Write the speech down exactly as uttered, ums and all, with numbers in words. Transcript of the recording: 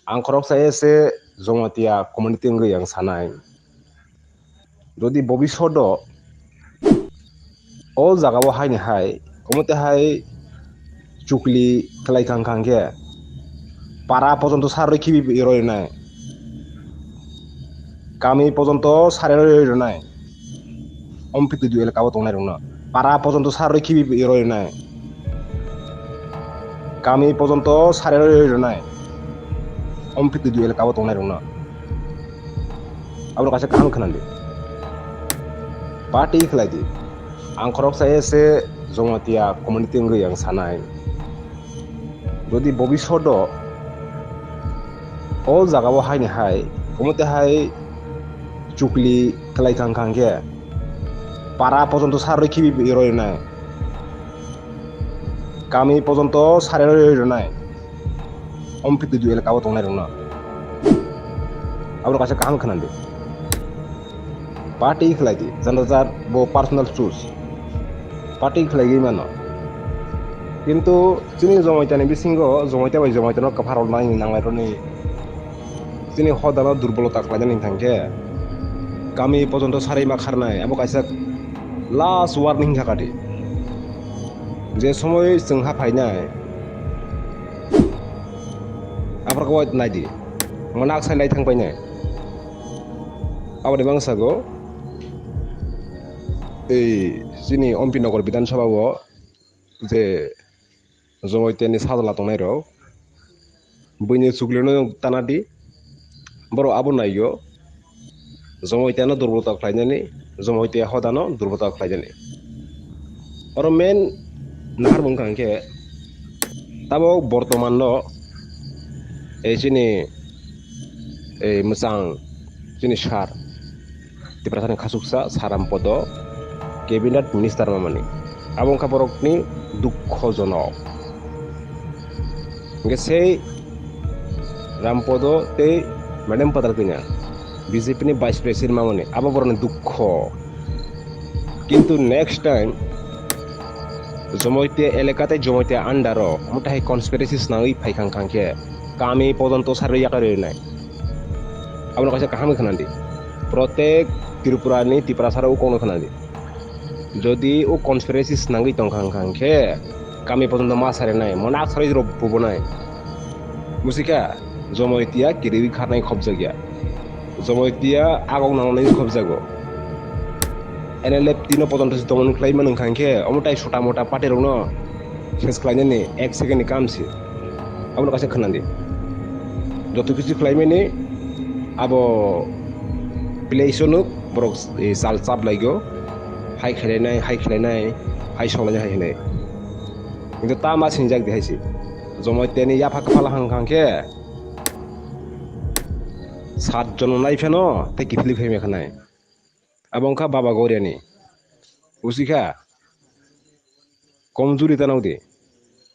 Ang khoroksa se Jamatia community wngwi ang sanai. Jodi bobishodo o jagao haini hai, omo tei hai chukli khlai kang kang khe, para pojonto sarwi khibi roi nai, kami pojonto sare roi nai, omo P T D L kabo tongnai rokno para pojonto sarwi khibi roi nai, kami pojonto sare roi nai, omo P T D L kabo tongnai rokno. Abono kaisa kaham khwnandi. Party khlai di. Ang khoroksa se Jamatia community wngwi ang sanai. Jodi bobishodo o jagao haini hai, omo tei hai chukli khlai kang kang khe, para pojonto sarwi khibi roi nai, kami pojonto sare roi nai, omo P T D L kabo tongnai rokno. Abono kaisa kaham khwnandi. Party khlai di, janda jat bo personal choice. Party khlaiwi mano. Kintu chini Jamaitiani bisingo Jamatia bai Jamaitiano kwphar rwna nanglai rwni. Chini hodano durbolota khlainani thangkhe kami pojonto sarwi ma kharnai, abo kaisa last warning kha kadi. Je somoi chwng ha phainai, aphuru naidi, mona aksai lai thang painai. Aboni bangsago ei chini Ompi Nagar Bidhan Sabha o je Jamaitiani sajla tongnai rok, buini chuklino tana di, borok abo naiyo, Jamaitiano durbolta khlainani, Jamaitia hodano durbolta khlainani. Oro main nahar wngkha hwnkhe, tabok bortomanno ei chini ei mwchang chini sir, Tiprasani khasuksa Sir Rampodo cabinet minister mamani. Abo wngkha borokni dukhojonok. Hingke sei Rampodo tei Madam Patal Kanya B J P ni vice president mamani, abo borokni dukho. Kintu next time Jamatia elaka tei Jamatia under o mwtai conspiracy swnangwi phaikha khe kami pojonto sarwi yakarwi rwnai. Abono kaisa kaham khe khwnadi. Protek Tripura ni Tiprasa rok ukokno khwnadi. Jodi o conspiracy swnangwi tongkha wngkha khe kami pojonto ma sarinai, mona aksarwi rok bubunai. Busikha, Jamatia kiriwi kharnai khobjakya. Jamatia agok nangnai khobjago. N L F T no pojonto se domon khlai mano wngkha khe, omo tai sota mota party rokno ses khlainani ek second ni kam se. Abono kaisa khwnadi. Joto kichu khlaimani abo place o nuk borok, eh, sal chap laigo. Hai khlainai, hai khlainai, hai songlainai, hai hinai. Kintu ta ma singjak di hai se. Jamatia ni yapha kwphala hang kha khe sat jon nai pheno tei kiphilwi phai mekha nai. Abo wngkha Baba Gauriani. Busikha? Komjuri ta nang di.